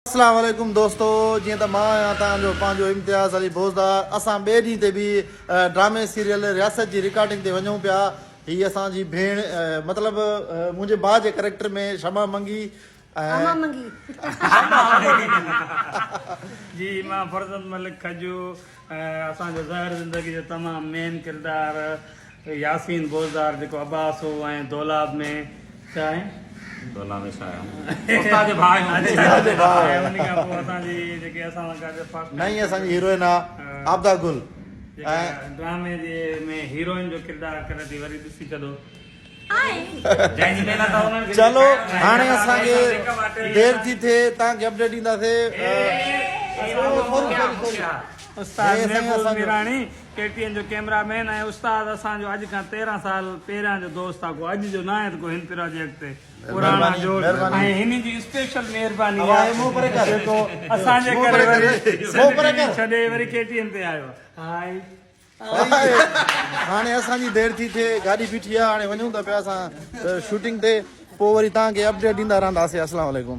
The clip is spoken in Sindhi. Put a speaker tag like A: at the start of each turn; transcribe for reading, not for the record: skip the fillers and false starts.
A: اسلام عليڪم دوستو جيئن ته مان آهيان توهان جو پنهنجو امتياز علي بوزدار اسان ٻئي ڏينهن تي به ڊرامي سيريل رياست جي رڪارڊنگ تي وڃون پيا هي اسان جي ڀيڻ مطلب منهنجي ڀاء جي ڪريڪٽر ۾ شمع منگي
B: شمع منگي
C: جي مان فرزند ملڪ کجو اسان جو زهر زندگي جو تمام مين ڪردار ياسين بوزدار جيڪو عباس هو ۽ دولاب ۾ ڇا آهي؟
D: دولاب ۾ ڇا آهي؟ استاد جو ڀاء آهيون.
A: استاد جو ڀاء
C: ۽ ان کان پوء اسان جي جيڪي اسان سان گڏ فرسٽ
A: نئين اسان جي هيروئن آ عابده گل
C: جيڪا ڊرامي جي ۾ هيروئن جو ڪردار ڪري ٿي وري ڏسي ڇڏو.
D: جنهن جي محنت آ انهن کي
A: چلو هاڻي اسان کي دير ٿي ٿئي توهان کي اپڊيٽ ڏينداسي.
C: استاد Mehboob Mirani K T N جو ڪيمرا مين ۽ استاد اسان جو اڄ کان 13 سال پهريان جو دوست آ ڪو اڄ جو ناهي ته ڪو هن پراجيڪٽ تي پراڻا جوڙ ۽ هن جي اسپيشل مهرباني آ جيڪو اسان جي ڪري وري سنڌ ٽي وي ڇڏي وري ڪي ٽي اين تي آيو آ هاء.
A: هاڻي اسان جي دير ٿي ٿئي گاڏي بيٺي آ هاڻي وڃون ٿا پيا اسان شوٽنگ تي پوء وري توهان کي اپڊيٽ ڏيندا رهنداسي اسلام عليڪم.